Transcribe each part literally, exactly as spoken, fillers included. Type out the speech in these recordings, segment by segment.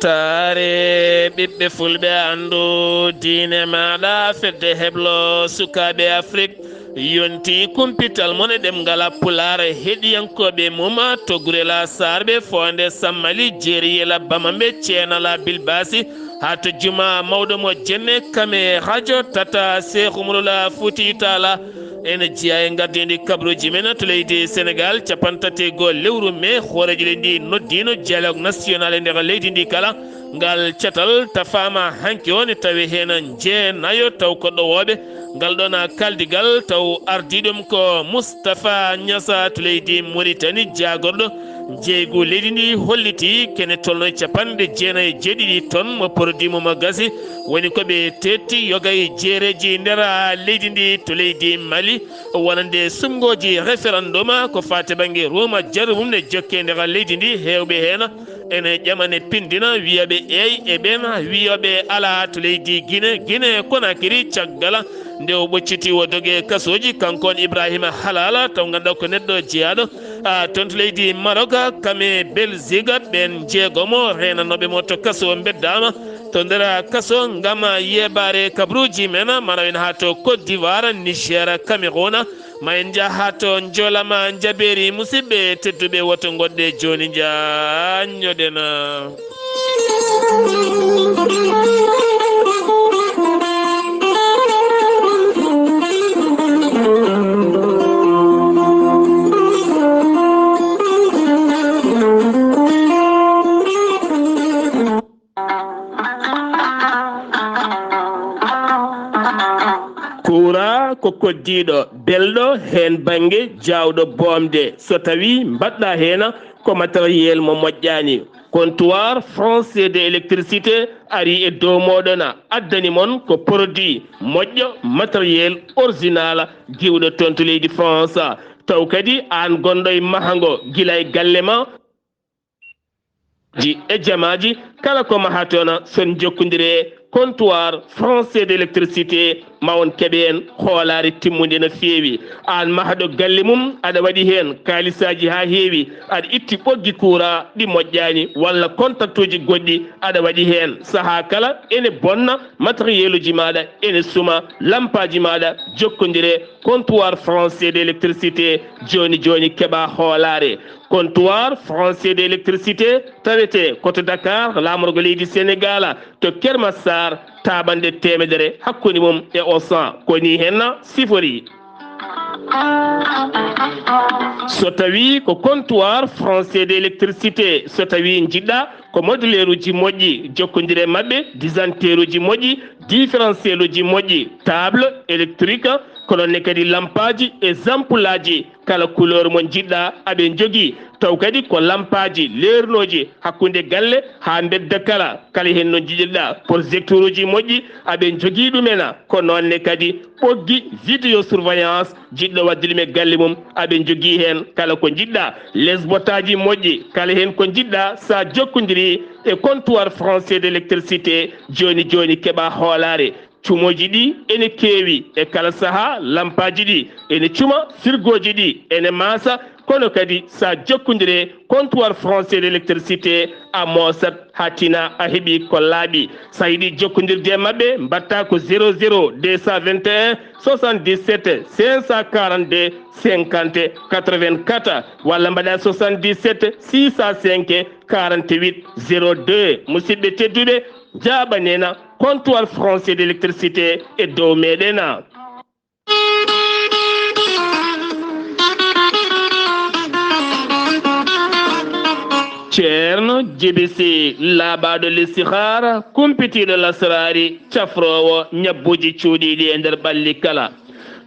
Taare ɓiɓɓe fulɓe, anndu diine maaɗa, fedde heblo sukaaɓe Afrik yonti kumpital mon e ɗemngal Pulaar, heɗiyankooɓe mum to Gurela Saarɓe, Foonde Sammali, Jeeriyela Bamamɓe, Ceenala Bilbasi, haa to Juma mawɗo mo Jenne Kame, rajo Tata Seeku Umrula Fuuti Taala. Ene jeyaa e ngardiindi kabaruuji men to leydi Senegaal, capanɗe tati e go'o lewru mee, hooreejo leydi ndi noddiino dialogue national e nder leydi ndi kala. Ngal catal tafaama hanki o, ne tawi heen jeenayo taw ko ɗowooɓe ngal ɗoon kaldigal, taw ardii ɗum ko Moustapha Niassa to leydi Mauritanie, jaagorɗo njeeygu leydi ndi holliti kene tolno e capanɗe jeenayi e jeeɗiɗi tonnes mo produit mum gasi, woni ko ɓe teetti yoga e jeereeji nder leydi ndi to leydi Mali, wonande suɓngooji référendum ko faati bannge ruuma jarru mum ne jokke nder leydi ndi, heewɓe heen ene ƴama ne pindina, wiyaɓe eey e ɓeen wiyooɓe alaa to leydi Guinée, Guinée Conakry, caggal nde o ɓocciti o doge kasooji, kanko on Ibrahima Halala, taw ngannduɗaa ko neɗɗo jeyaaɗo, a, toon to leydi Maroc, Kame Belgique, ɓeen jeegomo reenanooɓe mo to kaso mbeddaama to nder kaso ngam yeebaare kabaruuji men, mana en haa to Côte d'Ivoire, Niger, Cameroun, ma en njah haa to Njolama Njabeeri. Musidɓe tedduɓe, woto ngoɗɗe jooni njaanjoɗen. Kuuraa ko koddiiɗo, belɗo heen bannge, jaawɗo boomde. So tawii mbaɗɗaa heen ko matériel mo moƴƴaani. Comptoir français de électricité ari e dow mooɗon, addani mon ko produit moƴƴo, matériel original, giwɗo toon to leydi France. Taw kadi aan gonɗo e mahango gila e galle ma, ji e jamaaji, kala ko mahaton, son jokkondire e comptoir français d'électricité, ma on keɓe heen hoolaare timmunde no feewi. Aan mahɗo galle mum, aɗa waɗi heen kaalisaaji haa heewi, aɗa itti ɓoggi kuuraa ɗi moƴƴaani, walla kontaktuuji goɗɗi aɗa waɗi heen. Sahaa kala ene bonna, matériel uji maaɗa ene suma, lampaaji maaɗa, jokkondire comptoir français d'électricité, jooni jooni keɓaa hoolaare. Comptoir français d'électricité tawetee ko to Dakar, laamorgo leydi Senegaal, to Keur Massar, taaɓannde teemedere hakkunde mum e Auchan. Ko nii heen siforii. So tawii ko comptoir français d'électricité, so tawii njiɗɗaa ko modeleeruuji moƴƴi, jokkondire maɓɓe, disjoncteuruuji moƴƴi, différentiel uji moƴƴi, table électrique, ko noon ne kadi lampaaji e ampoulaaji, kala couleur mo njiɗɗaa aɓe njogii. Taw kadi ko lampaaji leernooji hakkunde galle haa mbedda kala, kala heen no njiɗirɗaa. Projecteuruuji moƴƴi aɓe njogii ɗumen, ko noon ne kadi ɓoggi vidéosurveillance, jiɗɗo waɗde ɗum e galle mum, aɓe njogii heen kala ko njiɗɗaa. Lesbotaaji moƴƴi, kala heen ko njiɗɗaa, so a jokkondirii e comptoir français d'électricité, jooni jooni keɓaa hoolaare. Cumooji ɗi ene keewi, e kala sahaa lampaaji ɗi ene cuma, firgooji ɗi ene maasa, kono kadi so a jokkondire comptoir français d'électricité, a moosat haa tina a heɓi ko laaɓi. So a yiɗi jokkondirde e maɓɓe, mbaɗtaa ko zéro zéro deux cent vingt et un soixante-dix-sept cinq cent quarante-deux cinquante quatre-vingt-quatre, walla mbaɗaa soixante-dix-sept six cent cinq quarante-huit zéro deux. Musidɓe tedduɓe, njaaɓanena comptoir français d'électricité e dow meɗen. Ceerno Jibi Si, laaɓaaɗo listixaara, kumpitiiɗo lasraari, cafroowo ñabbuuji cuuɗiiɗi e nder ɓalli kala.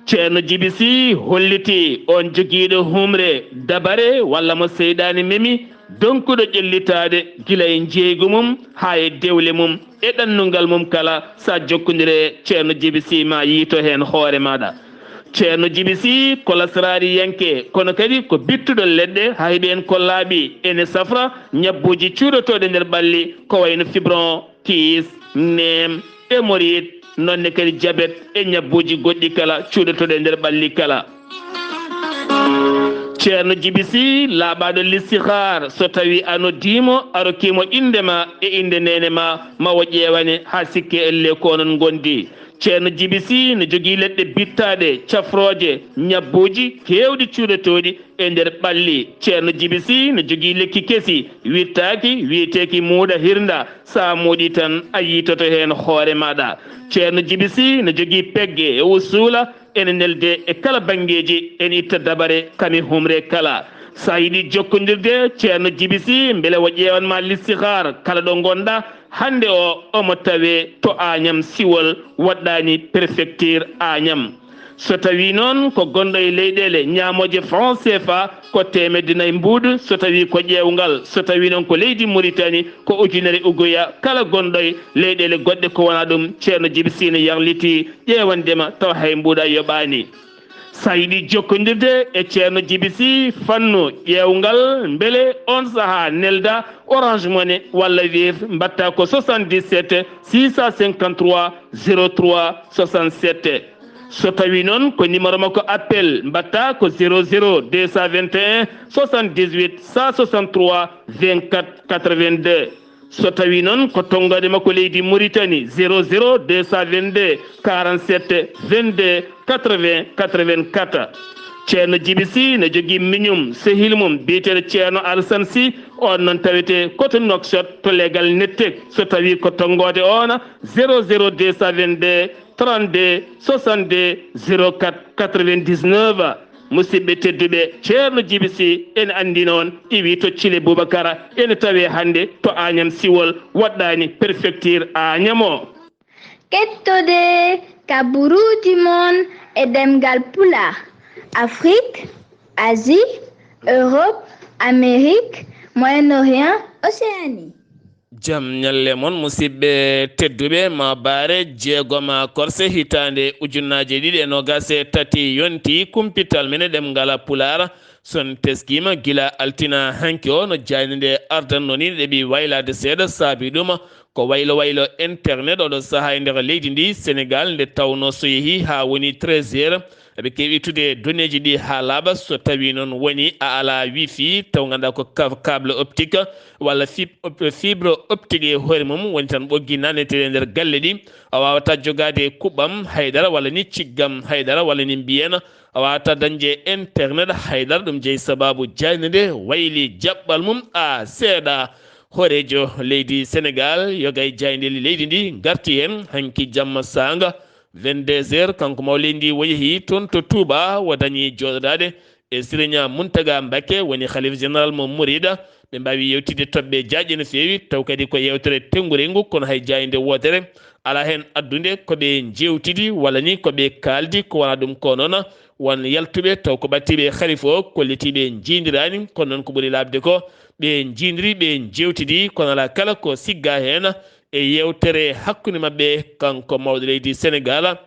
Ceerno Jibi Si hollitii on jogiiɗo humre, dabare, walla mo seyɗaani memi, donkuɗo ƴellitaade gila e njeeygu mum haa e dewle mum e ɗannungal mum kala. So a jokkondire e Ceerno Jibi Si, ma yiito heen hoore maaɗa. Ceerno Jibi Si ko lasraariyanke, kono kadi ko bittuɗo leɗɗe haa heɓi heen ko laaɓi. Ene safra ñabbuuji cuuɗotooɗi nder ɓalli, ko wayno fibron, kiis, neem, hémorroïde, noon ne kadi jabet e ñabbuuji goɗɗi kala cuuɗotooɗi e nder ɓalli kala. Ceerno Jibi Sih, laaɓaaɗo listihaar, so tawii a noddiimo, a rokkiimo innde ma e innde neene ma, ma o ƴeewane haa sikke ellee ko onon ngondi. Ceerno Jibi Sih no jogii leɗɗe bittaaɗe, cafrooje, ñabbuuji keewɗi cuuɗotooɗi e nder ɓalli. Ceerno Jibi Sih no jogii lekki kesi, wittaaki, wiyeteeki muuɗa hirnda. So a moɗii tan, a yiitoto heen hoore maaɗa. Ceerno Jibi Sih no jogii pegge e usuula, ene nelde e kala banngeeji, ene itta dabare, kami humre kala. So a yiɗii jokkondirde Ceerno Jibi Sih, mbele o ƴeewan ma listihaar kala ɗo ngonɗa, hannde o omo tawee to Añam Siwol, waɗɗaani prefecture Añam. So tawii noon ko gonɗo e leyɗeele ñaamooje franc C F A, ko teemedde nayi mbuuɗu, so tawii ko ƴeewngal, so tawii noon ko leydi Muritani, ko ujunere uguya. Kala gonɗo e leyɗeele goɗɗe ko wonaa ɗum, Ceerno Jibi Sih no yarlitii ƴeewande ma tawa hay mbuuɗa yoɓaani. So a yiɗii jokkondirde e Ceerno Jibi Sih fannu ƴeewngal, mbele oon sahaa nelda Orange Money walla Wave, mbaɗta ko soixante-dix-sept six cent cinquante-trois zéro trois soixante-sept. So tawii noon ko numéro makko appel, mbaɗta ko zéro zéro deux cent vingt et un soixante-dix-huit cent soixante-trois vingt-quatre quatre-vingt-deux. So tawii noon ko tonngoode makko leydi Muritani, zéro zéro deux cent vingt-deux quarante-sept vingt-deux quatre-vingts quatre-vingt-quatre. Ceerno Jibi Sih no jogii miñum, sehil mum biyeteeɗo Ceerno Alasan Sih, oon noon tawetee ko to Nouakchott to legal Nettek. So tawii ko tonngoode oon, zéro zéro deux cent vingt-deux trente-deux soixante-deux zéro quatre quatre-vingt-dix-neuf. Musidɓe tedduɓe, Ceerno Jibi Sih ene anndi noon, iwi to Cile Bubakara, ene tawee hannde to Añam Siwol, waɗɗaani prefecture Añam o. Kettode kaburuuji mon e ɗemngal Pulaar, Afrique, Asie, Europe, Amérique, Moyen-Orient, Océanie. Jam ñalle mon, musidɓe tedduɓe, ma bare jeegoma korse hitaande ujunnaaje ɗiɗi e noogas e tati yonti kumpital men e ɗemngal Pulaar. So on teskiima gila altina hanki o, no jaaynde nde ardanno ni, ɗeɓi waylaade seeɗa, saabi ɗum ko waylo waylo internet oɗo sahaa e nder leydi ndi Senegal, nde tawno so yehi haa woni treize heures, eɓe keewi ittude doneeji ɗi haa laaɓa. So tawii noon woni a alaa wifi, taw ngannduɗaa ko ka-, câble optique walla fib-, op-, fibre optique e hoore mum, woni tan ɓoggi nanneteeɗi e nder galle ɗi, a waawataa jogaade kuɓɓam haydara walla ni ciggam haydara walla ni mbiyen a waawataa dañde internet haydara. Ɗum jeyi sabaabu jaaynde nde wayli jaɓɓal mum a seeɗa. Hooreejo leydi Senegal, yoga e jaayndeeli leydi ndi ngarti heen hanki jamma saanga, vingt-deux heures, kanko mawɗo leydi ndi o yehi toon to Touba, o dañi jooɗodaade e Serigne Mountaga Mbacké, woni Khalife Général mo Mouride. Ɓe mbaawi yewtidde toɓɓe jaaƴe no feewi, taw kadi ko yewtere tenngurengu, kono hay jaaynde wootere alaa heen addunde ko ɓe njeewtidi walla ni ko ɓe kaaldi, ko wonaa ɗum ko noon. Won yaltuɓe taw ko ɓattiiɓe e Khalife o, kollitiiɓe njiindiraani, kono noon ko ɓuri laaɓde ko ɓe njiindiri, ɓe njeewtidi, kono alaa kala ko siggaa heen e yewtere hakkunde maɓɓe, kanko mawɗo leydi Senegal,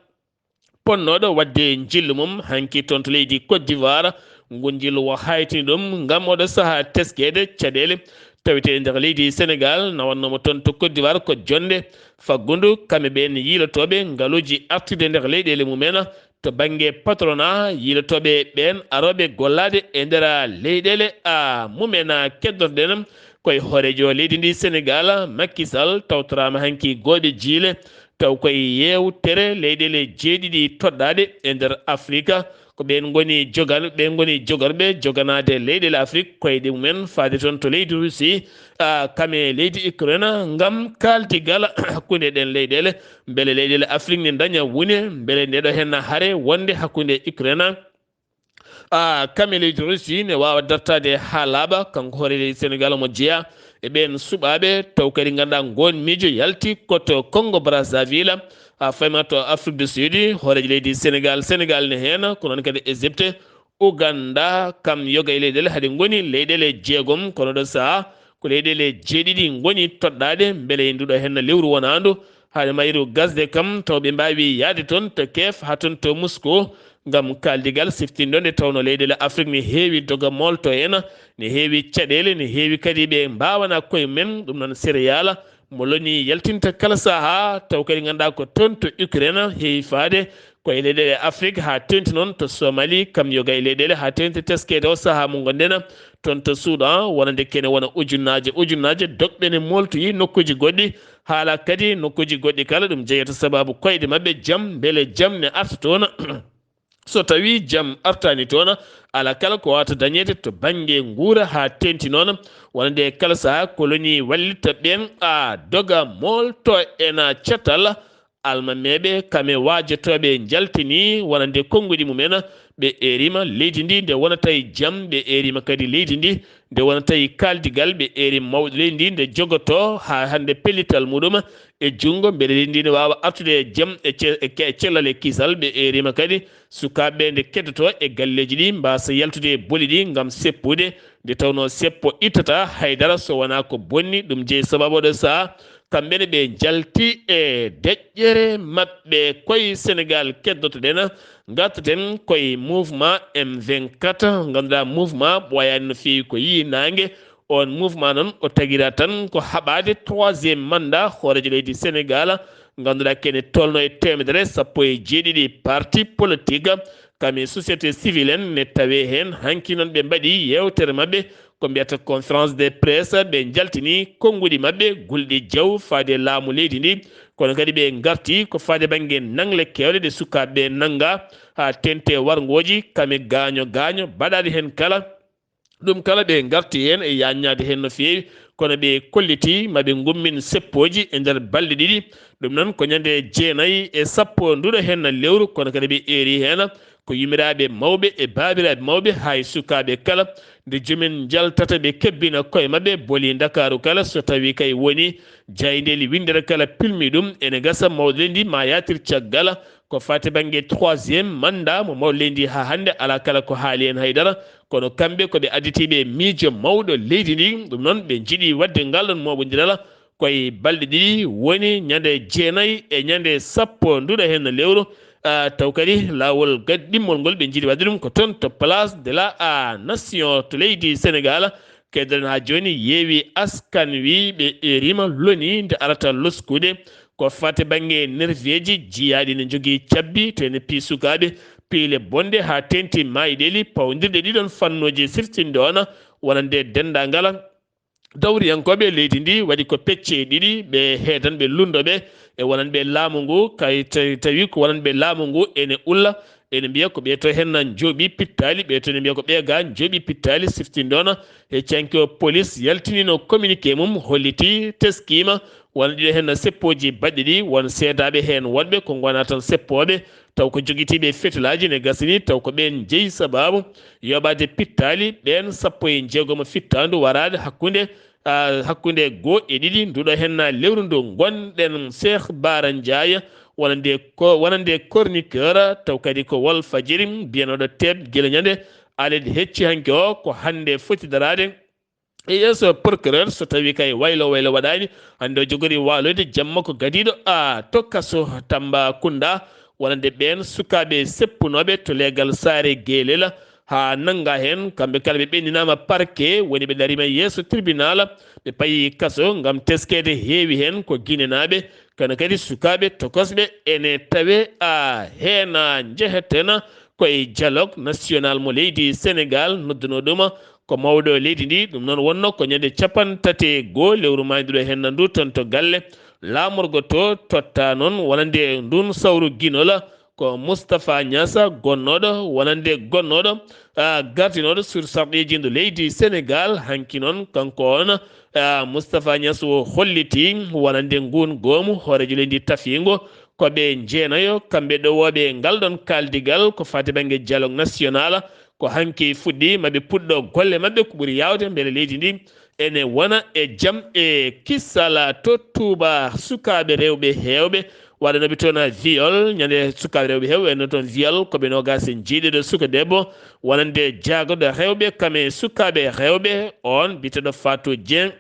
ponnooɗo waɗde njillu mum hanki toon to leydi Côte d'Ivoire. Ngun njillu o haytini ɗum ngam oɗo sahaa teskeede caɗeele tawetee nder leydi Senegal, nawannoomo toon to Côte d'Ivoire ko jonnde faggundu kamɓe ɓeen yiilotooɓe ngaluuji artude nder leyɗeele mumen. To bannge patronat, yiilotooɓe ɓeen arooɓe gollaade e nder leyɗeele a mumen, keddotoɗen koye hooreejo leydi ndi Senegal, Macky Sall, tawtoraama hanki gooɓe jiile, taw koye yewtere leyɗeele jeeɗiɗi toɗɗaaɗe e nder Afrika. Ko ɓeen ngoni jogan-, ɓeen ngoni jogorɓe joganaade leyɗeele Afrik koyɗe mumen, faade toon to leydi Russie, a, kam e leydi Ukraine, ngam kaaldigal hakkunde ɗeen leyɗeele, mbele leyɗeele Afrik ne ndaña wune, mbele nde ɗo heen hare wonde hakkunde Ukraine, a, kam e leydi Russie ne waawa dartaade haa laaɓa. Kanko hoore leydi Senegal omo jeyaa e ɓeen suɓaaɓe, taw kadi ngannduɗaa ngoon miijo yalti ko to Congo Brazzaville, a, fayma to Afrique du Sud, hooreejo leydi Senegal, Senegal ne heen, ko noon kadi Égypte, Ouganda, kam yoga e leyɗeele hade ngoni leyɗeele jeegom, kono ɗo sahaa ko leyɗeele jeeɗiɗi ngoni toɗɗaaɗe, mbele e nduɗo heen lewru wonaandu, hade mayru gasde kam, taw ɓe mbaawi yahde toon to Kiev haa toon to Moscou, ngam kaaldigal siftinɗo nde tawno leyɗeele Afrik ne heewi doga moolto en, ne heewi caɗeele, ne heewi kadi ɓe mbaawana koye mum, ɗum noon céréale mo loni yaltinta kala sahaa, taw kadi ngannduɗaa ko toon to Ukraine heewi faade Ko e leyɗeele Afrik, haa teeŋti noon to Somali, kam yoga e leyɗeele, haa teeŋti teskeede o sahaa mo ngonɗen toon to Sudan, wonande kene wona ujunnaaje, ujunnaaje dogɓe ne mooltoyi nokkuuji goɗɗi, haala kadi nokkuuji goɗɗi kala, ɗum jeeyata sabaabu koyɗe maɓɓe, jam, mbele jam ne arta toon. So tawii jam artaani toon, alaa kala ko waawata dañeede to bannge nguura haa teeŋti noon, wonande kala sahaa koloni wallitta ɓeen, a doga moolto ena catal, almameeɓe, kame waajotooɓe njaltini wonande konnguɗi mumen, ɓe eeriima leydi ndi nde wonata e jam, ɓe eeriima kadi leydi ndi nde wonata e kaaldigal, ɓe eeri mawɗo leydi ndi nde jogotoo haa hannde pellital muɗum e junngo, mbele leydi ndi ne waawa artude e jam e ce-, e ke-, e cellal e kisal, ɓe eeriima kadi sukaaɓe ɓe nde keddotoo e galleeji ɗi mbaasa yaltude e boli ɗi ngam seppude, nde tawnoo seppo ittata hay dara so wonaa ko bonni, ɗum jeyi sababu oɗo sahaa. Kamɓe ne ɓe njalti e deƴƴere maɓɓe koye Senegaal keddotoɗen, ngartaten koye mouvement M vingt-quatre, ngannduɗaa mouvement ɓooyaani no feewi ko yii naange. On mouvement noon o tagira tan ko haɓaade troisième mandat hooreejo leydi Senegaal, ngannduɗaa kene tolno e teemedere sappo e jeeɗiɗi parti politique, kam e société civile en ne tawe heen. Hanki noon ɓe mbaɗi yeewtere maɓɓe ko mbiyata conférence de presse, ɓe njaltini konnguɗi maɓɓe gulɗi jaw faade laamu leydi ndi, kono kadi ɓe ngarti ko faade bannge nangle keewɗe ɗe sukaaɓe ɓe nannga, haa teeŋti warngooji, kam e gaaño gaaño baɗaaɗi heen kala. Ɗum kala ɓe ngarti heen e yaññaade heen no feewi, kono ɓe kolliti ma ɓe ngummin seppooji e nder balɗe ɗiɗi. Ɗum noon ko ñande jeenayi e sappo nduɗo heen lewru, kono kadi ɓe eeri heen ko yummiraaɓe mawɓe e baabiraaɓe mawɓe, hay sukaaɓe kala. Nde joomin njaltata ɓe kebbina koye maɓɓe boli Ndakaaru kala, so tawii kay woni jaayndeeli winndere kala pilmi ɗum, ene gasa mawɗo leydi ndi ma yaatir caggal. Ko faati bannge troisième mandat mo mawɗo leydi ndi, haa hannde alaa kala ko haali heen hay dara, kono kamɓe ko ɓe additiiɓe miijo mawɗo leydi ndi. Ɗum noon ɓe njiɗi waɗde ngal ɗon mooɓondiral koye balɗe ɗiɗi, woni ñande jeenayi e ñande sappo nduɗo heen lewru. Ah, taw kadi laawol gad-, ɗimmol ngol ɓe njiɗi waɗde ɗum ko toon to Place de la, ah, Nation to leydi Senegaal. Keddoɗen haa jooni yeewi askan wi ɓe eeriima loni nde arata loskude. Ko faati bannge nerveeji jiyaaɗi ne njogii cabbi to ene pii sukaaɓe piile bonɗe haa teeŋti maayɗeeli pawdirɗe ɗiɗon fannooji siftinɗe on wonande denndaangal dawriyankooɓe leydi ndi waɗi ko pecce ɗiɗi, ɓe heedanɓe lunndooɓe e wonanɓe laamu ngu, kay tawi, tawi ko wonanɓe laamu ngu ene ulla, ene mbiya ko ɓee to heen njooɓi pittaali, ɓee to ene mbiya ko ɓee gaa njooɓi pittaali. Siftinɗo on e canki o, police yaltiniino communiqué mum, holliti, teskiima won ɗiɗo heen seppooji baɗɗi ɗi, won seedaaɓe heen woɗɓe ko ngonaa tan seppooɓe, taw ko jogitiiɓe fetilaaji ne gasani, taw ko ɓeen njeyi sabaabu yoɓaade pittaali ɓeen sappo e jeegomo fittaandu waraade hakkunde, ah, hakkunde goo e ɗiɗi nduɗo heen lewru ndu ngonɗen. Cheikh Bara Ndiaye wonande ko, wonande chroniqueur, taw kadi ko Walfadjiri mbiyanooɗo teep gila ñande alet hecci hanki o, ko hannde foti daraade e yeeso procureur, so tawi kay waylo waylo waɗaani, hannde o jogori waaloyde jamma ko gadiiɗo, a, to kaso Tambacounda, wonande ɓeen sukaaɓe seppunooɓe to leegal Saare Geelela, haa nannga heen, kamɓe kala ɓe ɓenninaama parquet, woni ɓe ndariima yeeso tribunal, ɓe payi kaso ngam teskeede heewi heen ko Ginenaaɓe, kono kadi sukaaɓe tokosɓe ene tawe, a, heen, a, njeheten ko e dialogue national mo leydi Senegaal nodduno ɗum ko mawɗo leydi ndi. Ɗum noon wonno ko ñande capanɗe tati e goo lewru maayndu ɗo heen ndu toon to galle laamorgo to, totta noon wonande ndun sawru Ginol ko Moustapha Niass gonnooɗo wonande gonnooɗo, a, gardinooɗo sur sarɗiiji ndu leydi Senegaal. Hanki noon kanko on, a, Moustapha Niass o holliti wonande ngun goomu hooreejo leydi tafiingo ko ɓe jeenayo, kamɓe ɗowooɓe ngal ɗon kaaldigal ko faati bannge dialogue national. Ko hanki fuɗɗi ma ɓe puɗɗo golle maɓɓe ko ɓuri yaawde mbele leydi ndi ene wona e jam e kisal. To Touba, sukaaɓe rewɓe heewɓe waɗanooɓe toon viol, ñande sukaaɓe rewɓe heewɓe waɗanoo toon viol, ko ɓe noogaas e jeeɗiɗo suka debbo wonande jaagoɗo rewɓe, kam e sukaaɓe rewɓe on biyeteeɗo Fatou Dieng.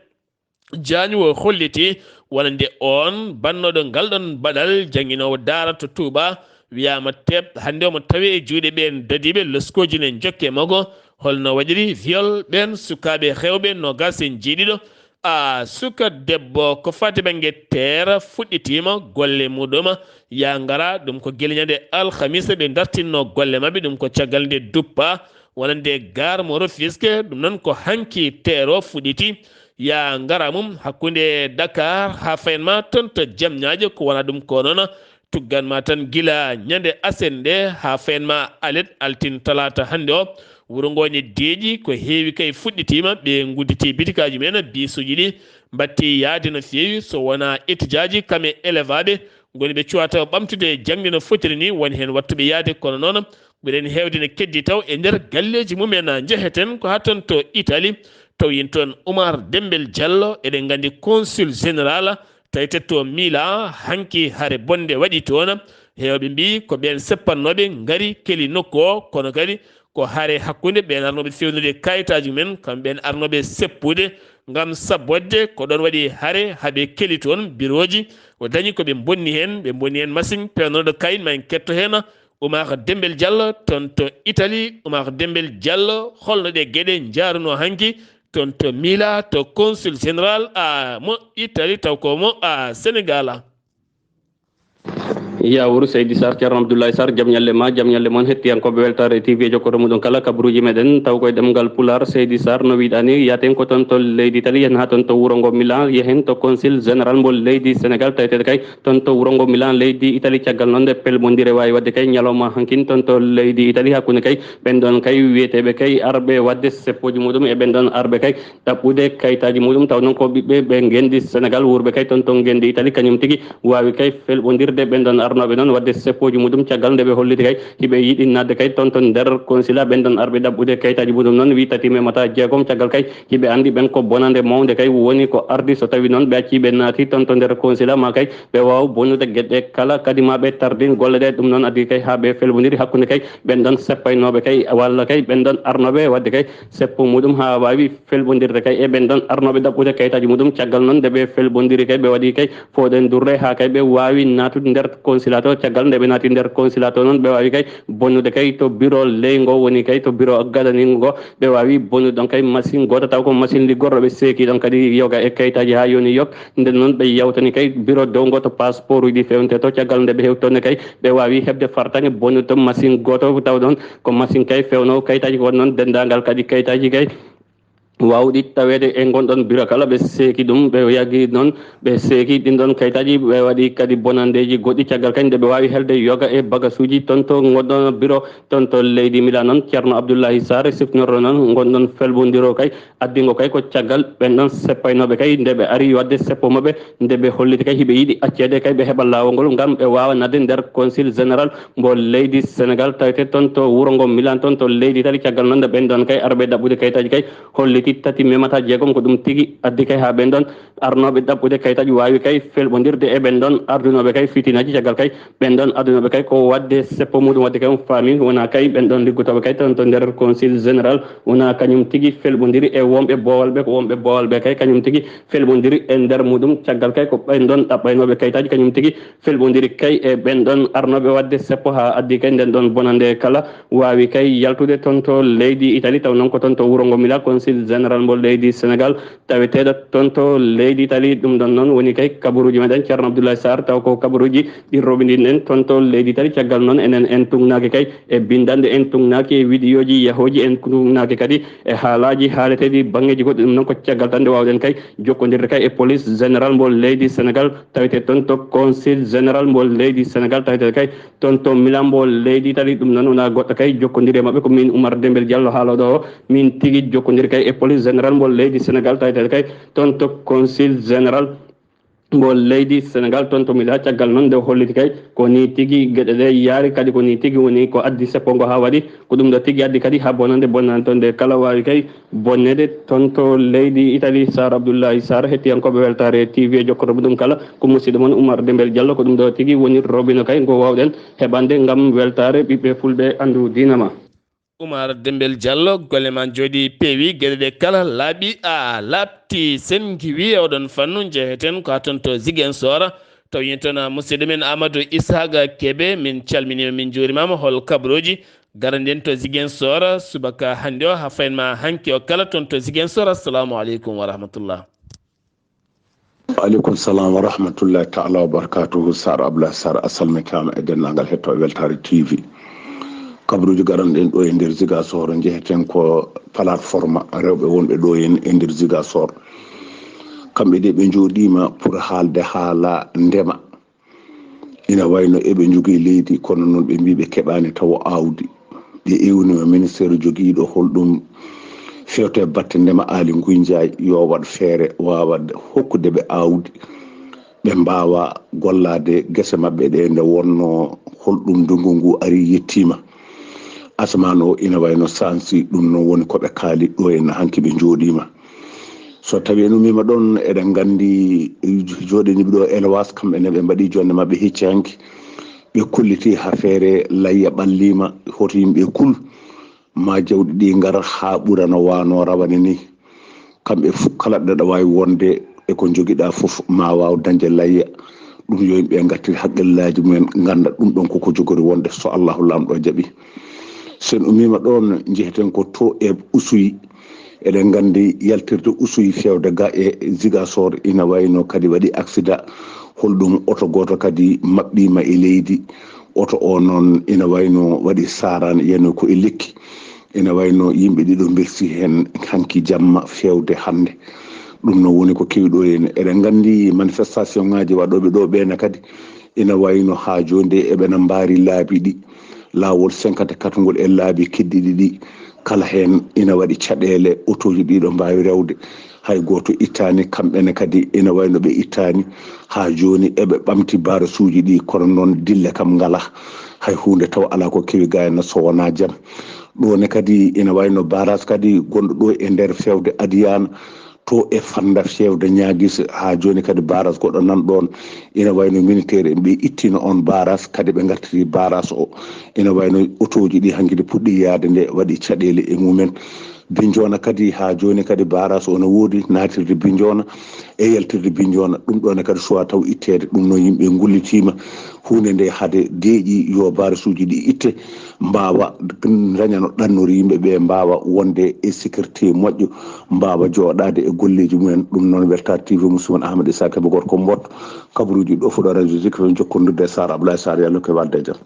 Diagne o holliti wonande on bannooɗo ngal ɗon baɗal, jannginoowo daara to Touba, wiyaama teep, hannde omo tawee e juuɗe ɓeen dadiiɓe, loskooji ne njokke makko. Holno waɗiri viol ɓeen sukaaɓe rewɓe noogaas e jeeɗiɗo, a suka debbo ko fati bannge teera fuɗɗitiima golle muɗum. Ya ngara ɗum ko gila ñande alhamisa ɓe dartinno golle maɓɓe, ɗum ko caggal nde duppa wonande gar mo Rufisque. Ɗum noon ko hanki teero fuɗɗiti. Ya ngara mum hakkunde Dakar haa fayen ma toon to Jamñaajo, ko wona ɗum ko noon tuggan ma tan gila ñande asen nde haa fayen ma alet altin talaata hannde o. Wuro ngo ne deeƴi, ko heewi kay fuɗɗitiima, ɓe ngudditi bitikaaji mumen, biisuuji ɗi mbatti yaade no feewi, so wonaa etijaaji kam e elevaaɓe ngoni ɓe cuwata ɓamtude jaŋde no fotiri ni, woni heen wattuɓe yaade, kono noon ɓuren heewde ne keddi taw e nder galleeji mumen. Njeheten ko haa toon to Italie, taw yen toon Oumar Dembel Diallo, eɗen nganndi consul général tawete to Milan, hanki hare bonde waɗi toon. Heewɓe mbii ko ɓeen seppannooɓe ngari keli nokku o, kono kadi ko hare hakkunde ɓeen arnooɓe fewnude kayitaaji mumen, kam ɓeen arnooɓe seppude ngam sabbodde. Ko ɗoon waɗi hare haa ɓe keli toon birooji, o dañi ko ɓe mbonni heen, ɓe mbonni heen machine peewnooɗo kayit. Ma en ketto heen Oumar Dembel Diallo toon to Italie. Oumar Dembel Diallo, holno ɗe geɗe njaarunoo hanki toon to Milan, to consul général a mo Italie, taw ko mo a Sénégal a? Yawuru Seydi Sarr, Ceerno Abdoulaye Sarr, jam ñalle ma, jam ñalle mon hettiyankooɓe Weltaare T V e jokkorde muɗum kala kabaruuji meɗen, taw koye ɗemngal Pulaar. Seydi Sarr, no wiɗani, yaten ko toon to leydi Italie, yahen haa toon to wuro ngo Milan, yahen to consul général mbo leydi Sénégal, taweteeɗo kay toon to wuro ngo Milan, leydi Italie. Caggal noon nde pelɓondire waawi waɗde kay ñalawma hankin toon to leydi Italie, hakkunde kay ɓen ɗoon kay wiyeteeɓe kay arɓe waɗde seppooji muɗum e ɓen ɗoon arɓe kay ɗaɓɓude kayitaaji muɗum, taw noon ko ɓiɓɓe ɓe ngenndi Sénégal wuurɓe kay toon to ngenndi Italie, kañum tigi waawi kay felɓondirde ɓen ɗoon arnooɓe noon waɗde seppooji muɗum. Caggal nde ɓe holliti kay hiɓe yiɗi naatde kay toon to nder consulat, ɓen ɗoon arɓe ɗaɓɓude kayitaaji muɗum noon wi tati memata jeegom. Caggal kay hiɓe anndi ɓen ko bonande mawnde kay woni ko ardi, so tawi noon ɓe accii ɓe naati toon to nder consulat ma kay ɓe waaw bonnude geɗe kala, kadi ma ɓe tardin golle ɗe. Ɗum noon addi kay haa ɓe felɓondiri hakkunde kay ɓen ɗoon seppaynooɓe kay walla kay ɓen ɗoon arnooɓe waɗde kay seppo muɗum haa waawi felɓondirde kay e ɓen ɗoon arnooɓe ɗaɓɓude kayitaaji muɗum. Caggal noon nde ɓe felɓondiri kay ɓe waɗi kay fooɗen durre haa kay ɓe waawi naatude nder consulat o. Caggal nde ɓe naati nder consulat o noon ɓe waawi kay bonnude kay to bureau ley ngo woni kay to bureau gadani ngo, ɓe waawi bonnude ɗon kay machine gooto, taw ko machine liggorɗo ɓe seeki ɗon kadi yoga e kayitaaji haa yoni yok. Nden noon ɓe yawtani kay bureau dow ngo to passeport uji fewnte to. Caggal nde ɓe hewtone kay ɓe waawi heɓde fartaŋŋe bonnude to machine gooto, taw ɗon ko machine kay fewno kayitaaji ko noon denndaangal kadi kayitaaji kay waawɗi taweede e ngon ɗon bureau kala. Ɓe seeki ɗum, ɓe yagi noon, ɓe seeki ɗin ɗon kayitaaji, ɓe waɗi kadi bonandeeji goɗɗi. Caggal kay nde ɓe waawi helde yoga e bagasuuji toon to ngon ɗon bureau toon to leydi Milan noon, Ceerno Abdullahi Sarr siftinorɗo noon ngon ɗon felɓondiro kay, addi ngo kay ko caggal ɓen ɗon seppaynooɓe kay nde ɓe ari waɗde seppo maɓɓe, nde ɓe holliti kay hiɓe yiɗi acceede kay ɓe heɓa laawol ngol ngam ɓe waawa naatde nder consul général mbo leydi Sénégal tawete toon to wuro ngo Milan toon to leydi Italie. Caggal noon nde ɓen ɗon kay arɓe ɗaɓɓude kayitaaji kay holliti tati memata jeegom, ko ɗum tigi addi kay haa ɓen ɗon arnooɓe ɗaɓɓude kayitaaji waawi kay felɓondirde e ɓen ɗon ardunooɓe kay fitinaaji. Caggal kay ɓen ɗon ardunooɓe kay ko waɗde seppo muɗum, waɗde kay on faami wona kay ɓen ɗon liggotooɓe kay toon to nder consul général wona kañum tigi felɓondiri e wonɓe boowalɓe, ko wonɓe boowalɓe kay kañum tigi felɓondiri e nder muɗum. Caggal kay ko ɓen ɗon ɗaɓɓaynooɓe kayitaaji kañum tigi felɓondiri kay e ɓen ɗon arnooɓe waɗde seppo haa addi kay nden ɗon bonande kala waawi kay yaltude toon to leydi Italie, taw noon ko toon to wuro ngo Milan, consul général mbo leydi Sénégal taweteeɗo toon to leydi Italie. Ɗum ɗon noon woni kay kabaruuji meɗen Ceerno Abdoulaye Sarr, taw ko kabaruuji ɗi roɓindin en toon to leydi Italie. Caggal noon enen en tugnaaki kay e binndannde, en tugnaaki e wiɗiyooji yahooji, en tugnaaki kadi e haalaaji haaleteeɗi banngeeji goɗɗi. Ɗum noon ko caggal tan nde waawɗen kay jokkondirde kay e police général mbo leydi Sénégal tawetee toon to consul général mbo leydi Sénégal tawetee kay toon to Milan mbo leydi Italie. Ɗum noon wona goɗɗo kay jokkondiri e maɓɓe, ko min Oumar Dembel Diallo haalooɗo o, min tigi jokkondiri kay e police général mbo leydi Sénégal tawetee kay toon to consul général mbo leydi Sénégal toon to Milan. Caggal noon nde holliti kay ko ni tigi geɗe ɗe yaari, kadi ko ni tigi woni ko addi seppo ngo haa waɗi, ko ɗum ɗo tigi addi kadi haa bonande bonande toon nde kala waawi kay bonnede toon to leydi Italie. Sarr Abdoulaye Sarr, hettiyankooɓe Weltaare T V e jokkoto muɗum kala, ko musidɗo mon Oumar Dembel Diallo, ko ɗum ɗo tigi woni robino kay ngo waawɗen heɓande ngam weltaare ɓiɓɓe fulɓe anndu diina ma. Oumar Dembel Diallo, golle ma njooɗi peewi, geɗe ɗe kala laaɓi a laaɓti. Sen ngiwi e oɗon fannu, njeheten ko haa toon to Ziguinchor, taw yen toon musidɗo men Amadou Ishaga Kebe, min calminiima, min njuurimaama. Hol kabaruuji garanɗi en to Ziguinchor subaka hannde o, haa fayin ma hanki o kala toon to Ziguinchor? Assalamu aleykum wa rahmatullah. Aleykum salam wa rahmatullahi taala wa barakatuhu. Sar Abla Sar, a salmitaama e denndaangal hettooɓe Weltaare T V. Kabaruuji garanɗen ɗo e nder Ziga Sohoro, njeheten ko plateforme rewɓe wonɓe ɗo en e nder Ziga Sohoro. Kamɓe de ɓe njooɗiima pour haalde haala ndema. Ina wayno eɓe njogii leydi, kono noon ɓe mbii ɓe keɓaani tawo aawdi. Ɓe ewni ministeer jogiiɗo holɗum fewte batte ndema, Aali Nguy Njaay, yo waɗ feere waawa hokkude ɓe aawdi, ɓe mbaawa gollaade gese maɓɓe ɗe, nde wonnoo holɗum ndungu ngu ari yettiima. Asamaan o ina wayno sansi, ɗum noon woni ko ɓe kaali ɗo en hanki ɓe njooɗiima. So tawi en umiima ɗoon, eɗen nganndi jooɗiniiɓe ɗo Elwas, kamɓe ne ɓe mbaɗi jonde maɓɓe hecci hanki. Ɓe kolliti haa feere layya ɓalliima, hoto yimɓe kul, ma jawɗi ɗi ngar haa ɓura no waano rawane ni. Kamɓe fof kala ɗaɗa waawi wonde e ko njogiɗa fof ma waaw dañde layya. Ɗum yo yimɓe ngartir haqqillaaji mumen, ngannda ɗum ɗon koko jogori wonde so Allahu Laamɗo jaɓi. So en umiima ɗoon, njeheten ko to e Usuy. Eɗen nganndi yaltirde Usuy fewde ga e Zigasor ina wayno kadi waɗi aksida. Holɗum oto gooto kadi maɓɓiima e leydi. Oto o noon ina wayno waɗi saaraan, yano ko e lekki. Ina wayno yimɓe ɗiɗo mbelsi heen hanki jamma fewde hannde. Ɗum noon woni ko kewi ɗo en. Eɗen nganndi manifestation ŋaaji waɗooɓe ɗo ɓeene kadi ina wayno haa jooni de eɓena mbaari laabi ɗi. Laawol cinquante-quatre ngol e laabi keddiɗi ɗi, kala heen ina waɗi caɗeele, otooji ɗiɗo mbaawi rewde. Hay gooto ittaani, kamɓe ne kadi ina wayno ɓe ittaani. Haa jooni eɓe ɓamti barasuuji ɗi, kono noon dille kam ngalaa. Hay huunde taw alaa ko kewi ga heen so wonaa jam. Ɗo ne kadi ina wayno barrage kadi gonɗo ɗo e nder fewde Adiyaana, to e Fannda fewde Ñaagis. Haa jooni kadi barrage goɗɗo nan ɗoon, ina wayno militaire en ɓe ittiino on barrage, kadi ɓe ngartiri barrage o. Ina wayno otooji ɗi hanki ɗi puɗɗi yahde nde waɗi caɗeele e mumen. Binnjoona kadi, haa jooni kadi barrage o no woodi, naatirde Binnjoona e yaltirde Binnjoona. Ɗum ɗo ne kadi suwaa taw itteede. Ɗum noon yimɓe ngullitiima huunde nde hade deeƴi yo barasuuji ɗi itte, mbaawa daña no ɗannori yimɓe ɓe, mbaawa wonde e sécurité moƴƴo, mbaawa jooɗaade e golleeji mumen. Ɗum noon Weltaare T V, musidɗo mon Ahmad Issa Kebe, gorko Mbot, kabaruuji ɗo fuɗo radio Zik, fen jokkondirde e Sar Ablaye Sar, yallo ko e walde e jam.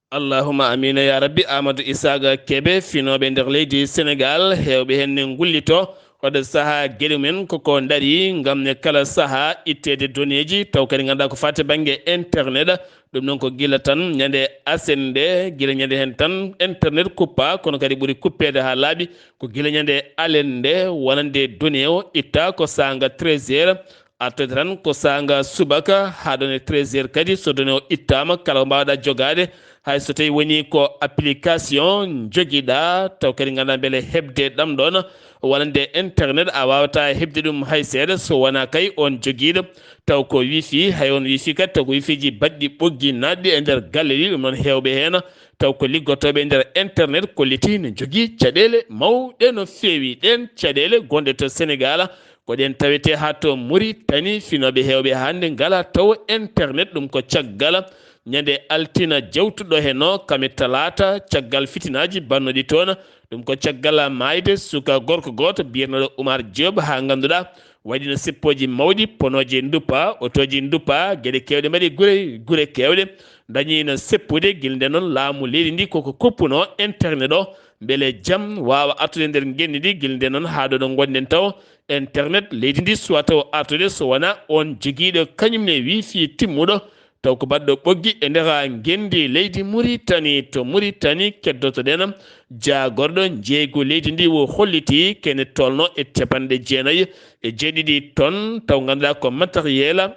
Allahumma amiina ya rabbi. Amadou Isaaga Kebe, finooɓe nder leydi Senegal, heewɓe heen ne ngullito. Oɗo sahaa geɗe mumen koko ndarii ngam ne kala sahaa itteede doneeji, taw kadi ngannduɗaa ko faati bannge internet. Ɗum noon ko gila tan ñande asen nde, gila ñande heen tan internet kuppa, kono kadi ɓuri kuppeede haa laaɓi ko gila ñande alen nde, wonande donee o itta ko saanga treize heures, artode tan ko saanga subaka haa ɗoon e treize heures kadi, so donee o ittaama, kala ko mbaawɗaa jogaade, hay so tawi woni ko application jogiɗaa, taw kadi ngannduɗaa mbele heɓde ɗam ɗoon wonande internet a waawataa heɓde ɗum hay seeɗa so wonaa kay on jogiiɗo taw ko wifi, hay on wifi kadi taw ko wifiji baɗɗi ɓoggi naatɗi e nder galle ɗi. Ɗum noon heewɓe heen taw ko liggotooɓe e nder internet kolliti ne jogii caɗeele mawɗe no feewi. Ɗeen caɗeele gonɗe to Senegal ko ɗeen tawetee haa to Muritani. Finooɓe heewɓe hannde ngalaa tawo internet, ɗum ko caggal ñande altina jawtuɗo heen o, kame talaata, caggal fitinaaji bannoɗi toon. Ɗum ko caggal maayde suka gorko gooto biyeteeɗo Umar Diop, haa ngannduɗaa waɗiino seppooji mawɗi, ponooje nduppa, otooji nduppa, geɗe keewɗe mbaɗi gure, gure keewɗe dañiino seppude. Gila nde noon laamu leydi ndi koko kuppunoo internet o, mbele jam waawa artude nder ngenndi ndi. Gila nde noon haa ɗo ɗo ngonɗen taw internet leydi ndi suwaa taw artude so wonaa on jogiiɗo kañum ne wifi timmuɗo, taw ko baɗɗo ɓoggi e nder ngenndi leydi Muritani. To Muritani keddotoɗen jaagorɗo njeeygu leydi ndi o holliti kene tolno e capanɗe jeenayi e jeeɗiɗi ton, taw ngannduɗaa ko matériel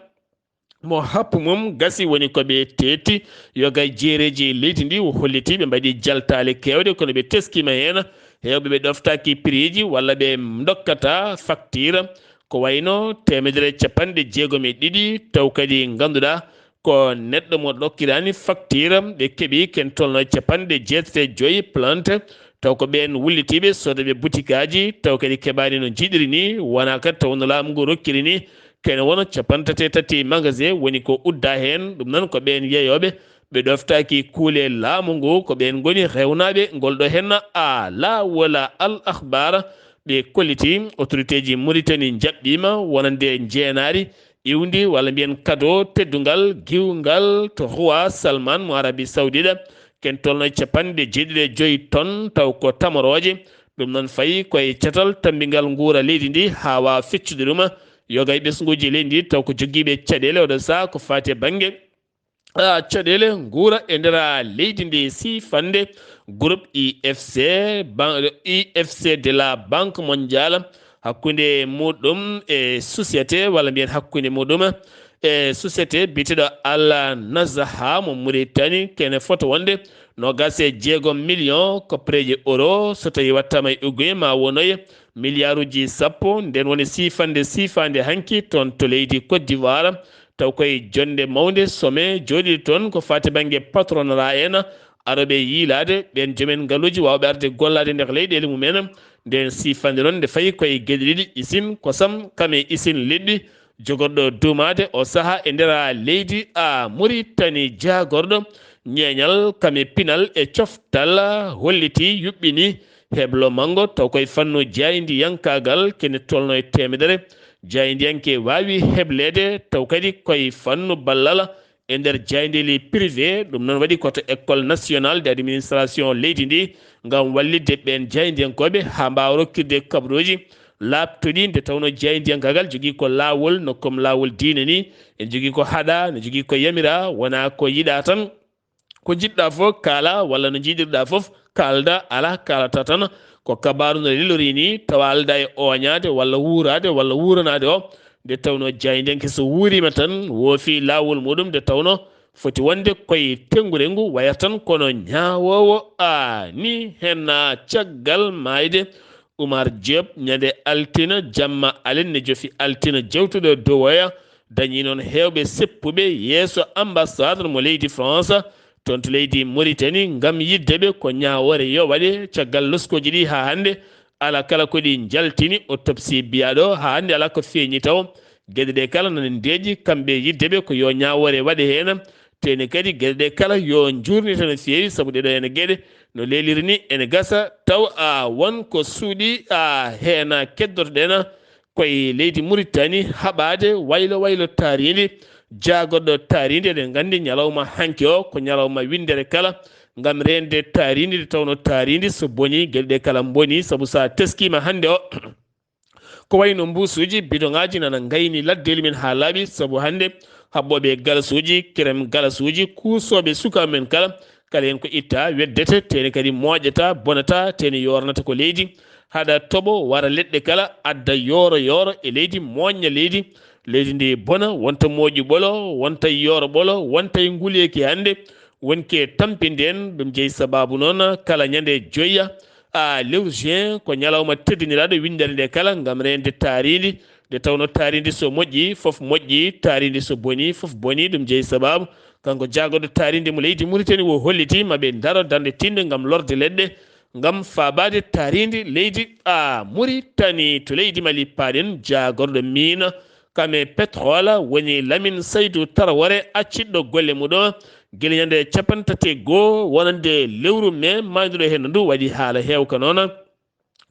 mo happu mum gasi woni ko ɓe teeti. Yoga e jeereeji leydi ndi o holliti ɓe mbaɗi jaltaale keewɗe, kono ɓe teskiima heen heewɓe ɓe ɗoftaaki prix ji walla ɓe ndokkata facture. Ko wayno teemedere capanɗe jeegom e ɗiɗi, taw kadi ngannduɗaa ko neɗɗo mo ɗokkiraani facture, ɓe keɓi ken tolno capanɗe jeetati e joyi plainte, taw ko ɓeen wullitiiɓe soodooɓe butikaaji, taw kadi keɓaani no njiɗiri ni, wonaa kadi taw no laamu ngu rokkiri ni. Kene wona capanɗe tati e tati magasin woni ko udda heen, ɗum noon ko ɓeen yeeyooɓe ɓe ɗoftaaki kuule laamu ngu, ko ɓeen ngoni rewnaaɓe ngol ɗo heen a la wala al akhbar. Ɓe kolliti autorité ji Muritani njaɓɓiima wonande njeenaari iwndi walla mbiyen kado teddungal giwngal to Roi Salman mo Arabi Saoudite, ken tolno e capanɗe jeeɗiɗi e joyi ton, taw ko tamorooje. Ɗum noon fayi koye catal tammbingal nguura leydi ndi haa waawa feccude ɗum. Yoga e ɓesnguuji leydi ndi taw ko jogiiɓe caɗeele oɗo saha ko faati e bannge, ah, caɗeele nguura e nder, ah, leydi ndi. Siifannde groupe I F C, ban-, I F C de la Banque Mondiale, hakkunde muɗum e société, walla mbiyen hakkunde muɗum e société biyeteeɗo Al Nazaha mo Mauritanie, kene fota wonde noogas e jeegom million koppareeje euro, so tawi wattaama e ugguye ma wonoye milliarduji sappo. Nden woni siifannde siifaande hanki toon to leydi Côte d'Ivoire, taw koye jonnde mawnde sommet jooɗiiɗo toon ko faati bannge patronat en, arooɓe yiilaade ɓeen joomen ngaluuji waawɓe arde gollaade nder leyɗeele mumen. Nden siifannde noon nde fayi koye geɗe ɗiɗi, isin kosam kam e isin liɗɗi, jogorɗo duumaade o saha e nder leydi a Mauritanie. Jaagorɗo ñeeñal kam e pinal e coftal holliti, yuɓɓini heblo manngo taw koye fannu jaayndiyankaagal kene tolno e teemedere jaayndiyanke waawi hebleede, taw kadi koye fannu ballal e nder jaayndeeli privé. Ɗum noon waɗi ko to École Nationale d'Administration leydi ndi ngam wallitde ɓeen jaayndiyankooɓe haa mbaawa rokkirde kaɓirooji laaɓtuɗi, nde tawnoo jaayndiyankaagal jogii ko laawol no comme laawol diine ni, ene jogii ko haɗaa, ene jogii ko yamiraa, wonaa ko yiɗaa tan. Ko njiɗɗaa fof kaalaa, walla no njiɗirɗaa fof kaaldaa, alaa kaalata tan ko kabaaru no lelorii ni, tawa aldaa e ooñaade walla wuuraade walla wuuranaade o. Nde tawnoo jaayndiyanke so wuuriima tan, woofii laawol muɗum, nde tawnoo foti wonde koye tennguure ngu wayata tan kono ñaawoowo, a, ni heen, a, caggal maayde Oumar Diop ñande altina jamma alen ne jofi altina jewtuɗo dow oya, dañi noon heewɓe seppuɓe yeeso ambassade mo leydi France toon to leydi Mauritanie ngam yidde ɓe ko ñaawoore yo waɗe. Caggal loskooji ɗi haa hannde alaa kala ko ɗi njaltini, autopsie biyaaɗo haa hannde alaa ko feeñi taw. Geɗe ɗe kala nana ndeeƴi, kamɓe yidde ɓe ko yo ñaawoore waɗe heen. Teeni kadi geɗe ɗe kala yo njuurnite no feewi, sabu ɗeɗo ene geɗe no leeliri ni ene gasa taw a won ko suuɗi a heen. Keddotoɗen koye leydi Mauritanie haɓaade waylo waylo taariindi, jaagorɗo taariindi. Eɗen nganndi ñalawma hanki o ko ñalawma winndere kala ngam reende taariindi, nde tawnoo taariindi so bonii geɗe ɗe kala mbonii, sabu so a teskiima hannde o ko wayno mbuusuuji, bidoŋaaji nana ngayni laddeeli men haa laaɓi, sabu hannde haɓɓooɓe galasuuji, kerem galasuuji, kuusooɓe sukaaɓe men kala, kala heen ko itta weddete, teeni kadi mooƴata, bonata, teeni yoornata ko leydi, haɗa toɓo, wara leɗɗe kala, adda yooro yooro e leydi, mooñña leydi, leydi ndi bona, wonta mooƴu ɓolo, wonta yooro ɓolo, wonta e nguleeki hannde, wonki e tampinde en. Ɗum jeyi sabaabu noon kala ñande joya, a, lewru juin ko ñalawma teddiniraaɗo winndere nde kala ngam reende taariindi, nde tawnoo taariindi so moƴƴi fof moƴƴi, taariindi so bonii fof bonii. Ɗum jeyi sabaabu kanko jaagorɗo taariindi mo leydi Mauritanie o holliti ma ɓe ndaro darnde tiiɗnde ngam lorde leɗɗe ngam faabaade taariindi leydi a Mauritanie. To leydi Mali paaɗen, jaagorɗo miina kam e pétrole woni Lamine Saydou Traoré, acciɗɗo golle muɗum gila ñande capanɗe tati e goo wonande lewru mai maayduɗo heen ndu, waɗi haala heewka noon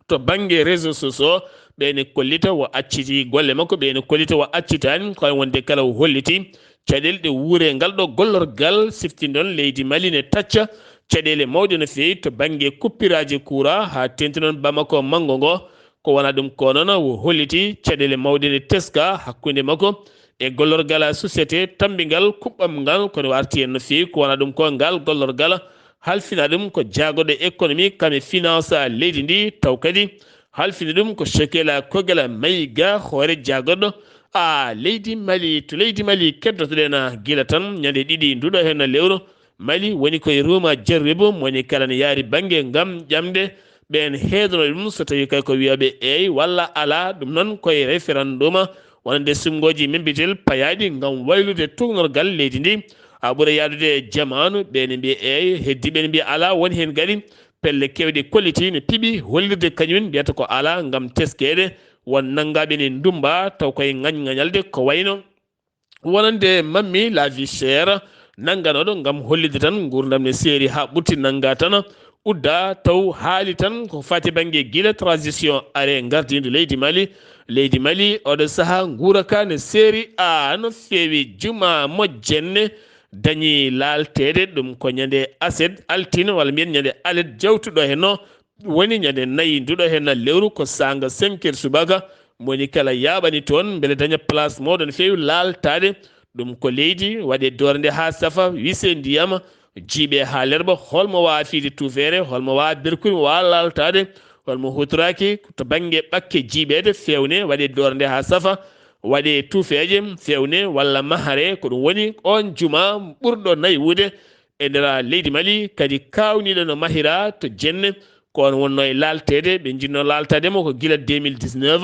to bannge réseaux sociaux. Ɓe ene kollita o acciti golle makko, ɓe ene kollita o accitaani, ko wayi wonde kala o holliti caɗeele ɗe wuure ngal ɗo gollorgal. Siftinɗon leydi Mali ne tacca caɗeele mawɗe no feewi to bannge kuppiraaji kuura, haa teeŋti noon Bamako manngo ngo. Ko wonaa ɗum ko noon, o holliti caɗeele mawɗe ne teska hakkunde makko e gollorgal société tammbingal kuɓɓam ngal, kono o arti heen no feewi. Ko wonaa ɗum ko ngal gollorgal halfina ɗum ko jaagorɗo économie kam e finance leydi ndi, taw kadi halfini ɗum ko Shekela Kogela Maïga, hoore jaagorɗo a leydi Mali. To leydi Mali keddotoɗen gila tan ñande ɗiɗi nduɗo heen lewru, Mali woni koye ruuma jarribu, mo woni kala ne yaari bannge ngam ƴamde ɓeen heedano ɗum so tawii kay ko wiyooɓe eey walla alaa. Ɗum noon koye référendum wonande suɓngooji mem bitel payaaɗi ngam waylude tuugnorgal leydi ndi. A ɓura yaadude e jamaanu, ɓe ne mbiya eey, heddiiɓe ne mbiya alaa. Woni heen kadi pelle keewɗe kolliti no piɓi hollirde kañumen mbiyata ko alaa ngam teskeede. Won nanngaaɓe ne ndummba taw koye ŋañŋañalde ko wayno wonande mammi la vie chère nannganooɗo ngam hollitde tan nguurndam ne seeri haa ɓurti nannga tan udda taw haali tan ko fati bannge gila transition are ngardiindo leydi Mali. Leydi Mali oɗo saha nguuraka ne seeri a no feewi juma mojjenne dañi laalteede ɗum ko ñande aset altine walla mbiyen ñande alet jawtuɗo he no woni ñande nayi nduɗo he na lewru ko saanga cinq heures subaka. Moni kala yaaɓani toon mbele daña place mawɗo no feewi laaltaade. Ɗum ko leydi waɗe doorde haa safa wise ndiyam jiiɓe haa lerba. Holmo waawa fiide tuufeere? Holmo waawa berkuri mo waawa laaltaade? Holmo hutoraaki to bannge ɓakke jiiɓeede fewne waɗe doorde haa safa waɗe tuufeeje fewne walla mahare? Ko ɗum woni oon juma ɓurɗo naywude e nder leydi Mali kadi kaawniiɗo no mahira to jenne. Ko on wonno e laalteede ɓe njinno laaltaade mo ko gila deux mille dix-neuf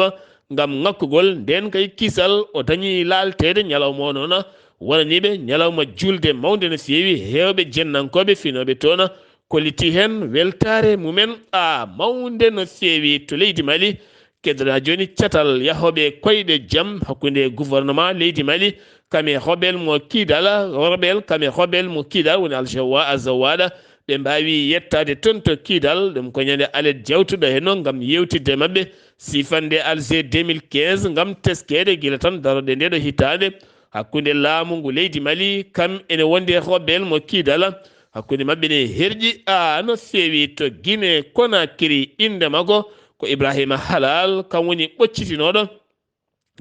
ngam ŋakkugol nden kay kisal o dañi laalteede ñalawma o noona wonaniiɓe ñalawma julde mawnde no feewi. Heewɓe jennankooɓe finooɓe toona kolliti heen weltaare mumen a mawnde no feewi to leydi Mali. Keddora jooni catal yahooɓe koyɗe jam hakkunde gouvernement leydi Mali kam e hobel mo kiidal. Hobel kam e hobel mo kiidal woni aljawa azawaɗa ɓe mbaawi yettaade toon to kiidal. Ɗum ko ñande alet jawtuɗo he noon ngam yewtidde maɓɓe sifande alger deux mille quinze ngam teskeede gila tan daroɗe ndeɗo hitaande hakkunde laamu ngu leydi Mali kam ene wondi hobel mo kiidal. Hakkunde maɓɓe ne herƴi a no feewi to Guinée Conakry. Innde makko ko Ibrahima Halal, kam woni ɓoccitinooɗo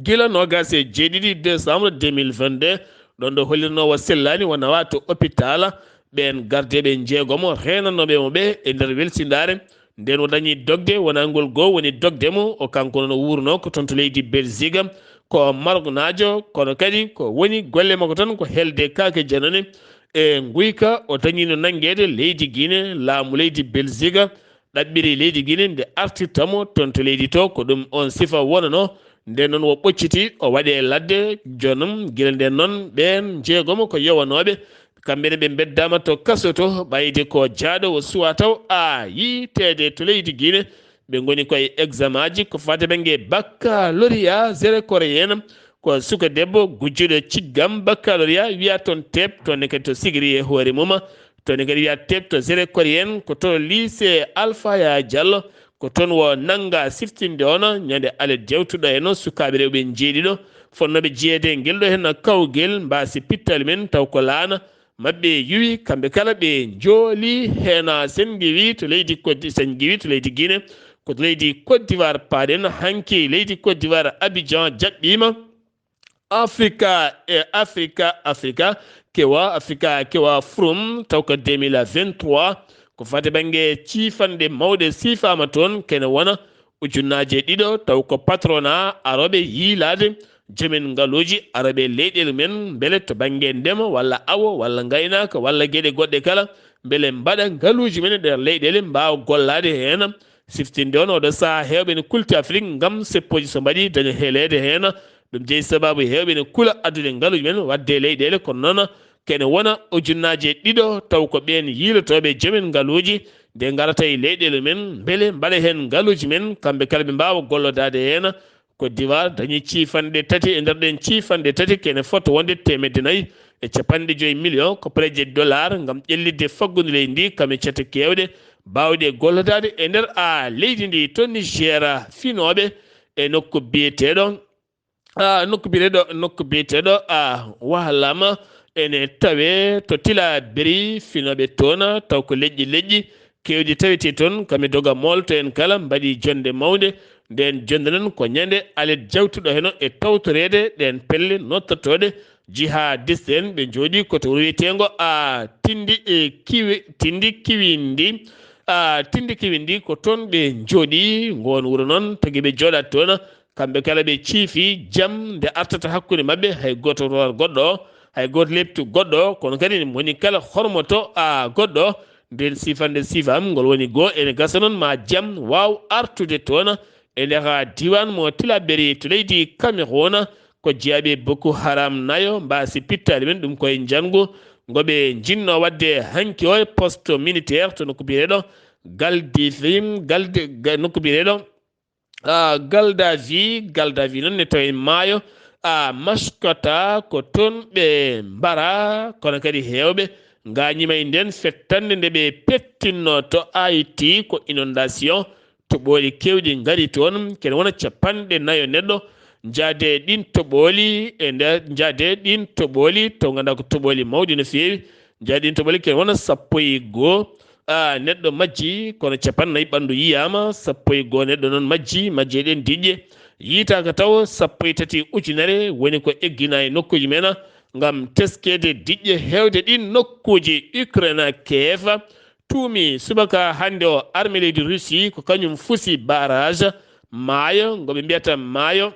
gila noogas e jeeɗiɗi décembre deux mille vingt-deux. Ɗon ɗo hollirnoowo sellaani wona wa to hôpital. Ɓeen gardeeɓe njeegomo reenanooɓe mo ɓe e nder welsindaare. Nden o dañi dogde wonangol goo woni dogde mo o kanko noon o wuurnoo ko toon to leydi Belgique. Ko Maroc naajo kono kadi ko woni golle makko tan ko helde kaake janane e nguyka. O dañino nanngeede leydi Guinée, laamu leydi Belgique ɗaɓɓiri leydi Guinée nde artirta mo toon to leydi to. Ko ɗum oon sifa wonanoo. Nden noon o ɓocciti o waɗi e ladde jonum. Gila nden noon ɓeen njeegomo ko yowanooɓe. Kamɓe ne ɓe mbeddaama to kaso to ɓayde ko jaaɗo o suwa taw a yiiteede to leydi Guinée. Ɓe ngoni koye examen aji ko fate bannge baccalauréat zéro coréen. Ko suka debbo gujjuɗo ciggam baccalauréat wiya toon teep toon ne kadi to sigiri e hoore mum. Toon ne kadi wiya teep to zéro coréen ko to lycée Alpha Yaya Diallo. Ko toon wo nannga siftinde ono ñande alet jawtuɗo e noon sukaaɓe rewɓe njeeɗiɗo fonnooɓe jeyeede ngel ɗo heen kawgel mbaasi pittali men taw ko laana maɓɓe yuwi kamɓe kala ɓe njooli heen. Sen ngiwi to leydi Côte sen ngiwi to leydi Guinée ko to leydi Côte d'Ivoire paaɗen hanki leydi Côte d'Ivoire Abidjan jaɓɓiima Afrika e Afrika Afrika kewa Afrika kewa Forum taw ko deux mille vingt-trois ko fate bannge ciifanɗe mawɗe siifaama toon kene wona ujunnaaje ɗiɗo taw ko patrona arooɓe yiilaade jomen ngaluuji arooɓe leyɗeele men mbele to bannge ndema walla awo walla ngaynaaka walla geɗe goɗɗe kala mbele mbaɗa ngaluuji men e nder leyɗeele mbaawa gollaade heen. Siftinde on oɗo sahaa heewɓe ne kulti Afrik ngam seppooji so mbaɗi daña heleede heen. Ɗum jeyi sabaabu heewɓe ne kula addude ngaluuji men waɗde e leyɗeele kono noon kene wona ujunnaaje ɗiɗo taw ko ɓeen yiilotooɓe jomen ngaluuji nde ngarata e leyɗeele men mbele mbaɗa heen ngaluuji men kamɓe kala ɓe mbaawa gollodaade heen. Côte d'Ivoire dañi ciifanɗe tati e nder ɗeen ciifanɗe tati kene fota wonde teemedde nayi e capanɗe joyi million ko pareeje dollar ngam ƴellitde faggudu leydi ndi kam e cate keewɗe baawɗe gollodaade e nder a leydi ndi to Niger. Finooɓe e nokku biyeteeɗo a nokku biyeteeɗo nokku biyeteeɗo a Wahlama ene tawe to Tilaberi. Finooɓe toon taw ko leƴƴi leƴƴi keewɗi tawetee toon kam e doga moolto en kala mbaɗi jonnde mawnde. Nden jonnde noon ko ñande alet jawtuɗo heno e tawtoreede ɗeen pelle nottatooɗe jihadiste en ɓe njooɗi ko to wuro wiyeteengo a tindi e kiwi tindi kiwindi a tindi kiwindi ko toon ɓe njooɗi. Ngoon wuro noon tagi ɓe jooɗat toon kamɓe kala ɓe ciifi jam nde artata hakkunde maɓɓe hay gooto roor goɗɗo o hay gooto leptu goɗɗo o kono kadi moni kala hormoto a goɗɗo o. Nden sifande sifam ngol woni goo ene gasa noon ma jam waaw artude toon e nder diiwaan mo Tilaberi to leydi Cameroun. Ko jeyaaɓe Boko Haram nayo mbaasi pittaali men ɗum koye njanngu ngo ɓe njinnoo waɗde hanki o e poste militaire to nokku biyeteeɗo Galdifi Galdi nokku biyeteeɗo Galdavi Galdavi noon ne tawi maayo a Maskota ko toon ɓe mbara kono kadi heewɓe Ngaañi may nden fettannde nde ɓe pettinno to Ayiti ko inondation, toɓooli keewɗi ngari toon, kene wona capanɗe nayo neɗɗo njaade ɗin toɓooli, e nder njaade ɗin toɓooli, to ngannduɗaa ko toɓooli mawɗi no feewi, njaade ɗin toɓooli kene wona sappo e goo, a, neɗɗo majji, kono capannayyi ɓanndu yiyaama, sappo e goo neɗɗo noon majji, majji e ɗen diƴƴe. Yiytaaka taw sappo e tati ujunere woni ko egginaa e nokkuuji men, ngam teskeede diƴƴe heewde ɗin nokkuuji. Ukraine, Kiev, tuumi subaka hannde o armée leydi Russie ko kañum fusi barrage maayo ngo ɓe mbiyata maayo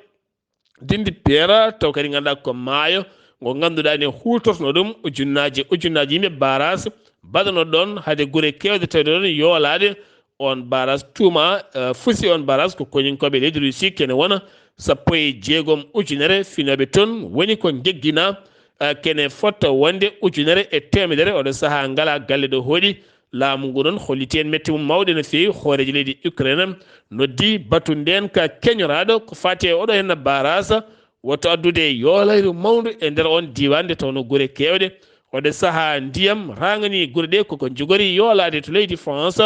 Dindi Peera, taw kadi ngannduɗaa ko maayo ngo ngannduɗaa ne huutorno ɗum ujunnaaji ujunnaaji yimɓe barrage baɗano ɗon hade gure keewɗe tawde ɗon yoolaade. On barrage tuuma, eh, fusi on barrage ko koñinkooɓe leydi Russie kene wona sappo e jeegom ujunere finooɓe toon woni ko njeggina, eh, kene fotta wonde ujunere e teemedere. Oɗo sahaa ngalaa galle ɗo hooɗi. Laamu ngu noon holliti en mette mum mawɗe no feewi. Hooreejo leydi Ukraine noddi batu ndeen ka keñoraaɗo ko faati e oɗo henna barrage woto addude yoolayru mawndu e nder on diiwaan nde tawno gure keewɗe. Oɗo sahaa ndiyam raŋanii gure ɗe koko njogori yoolaade to leydi France.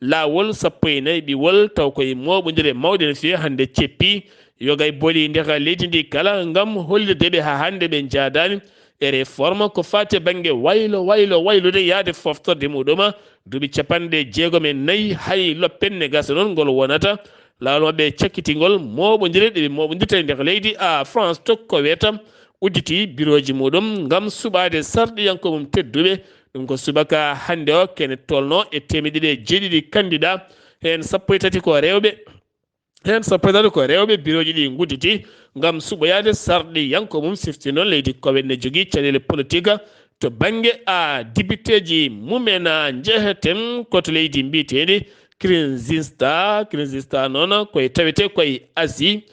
Laawol sappo e nayi ɓiwol taw koye mooɓondire mawɗe no feewi hannde ceppi. Yoga e booli ndeka leydi ndi kala ngam hollirde ɓe haa hannde ɓe njaadaani e réforme ko faati e bannge waylo, waylo, waylude yaade foftorde muɗum. Duuɓi capanɗe jeegom e nayi hay loppenne gasa noon ngol wonata. Laawol maɓɓe cakkitingol mooɓondire ɗe ɓe mooɓondirta e nder leydi a France tokko wetam udditi birooji muɗum ngam suɓaade sarɗiyanko mum tedduɓe. Ɗum ko subaka hannde o kene tolno e teemeɗe ɗiɗi e jeeɗiɗi candidat, heen sappo e tati ko rewɓe. Heen sappo e tati ko rewɓe birooji ɗi ngudditi ngam suɓoyaade sarɗiyanko mum. Sifti noon leydi Kowet ne jogii caɗeele politique to bannge a dibiteeji mumen. Njeheten ko to leydi mbiyeteendi Kyrgyzstan. Kyrgyzstan noon koye tawetee koye Asie.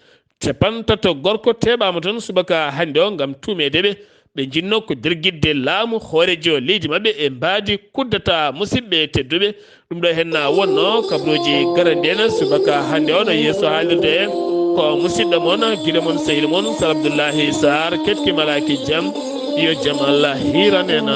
Capantato gorko teɓaama toon subaka hannde o ngam tuumeede ɓe. Ɓe njinnoo ko dergidde laamu hooreejo leydi maɓɓe e mbaadi kuddata. Musidɓe tedduɓe, ɗum ɗo henna wonno kabaruuji garanɗi en subaka hannde o ɗo yeeso haalirde en. Ko musidɗo mon, gila mon, sehil mon, Sar Abdullahi Sar, ketki malaaki jam, yo jam Allah hiiran en.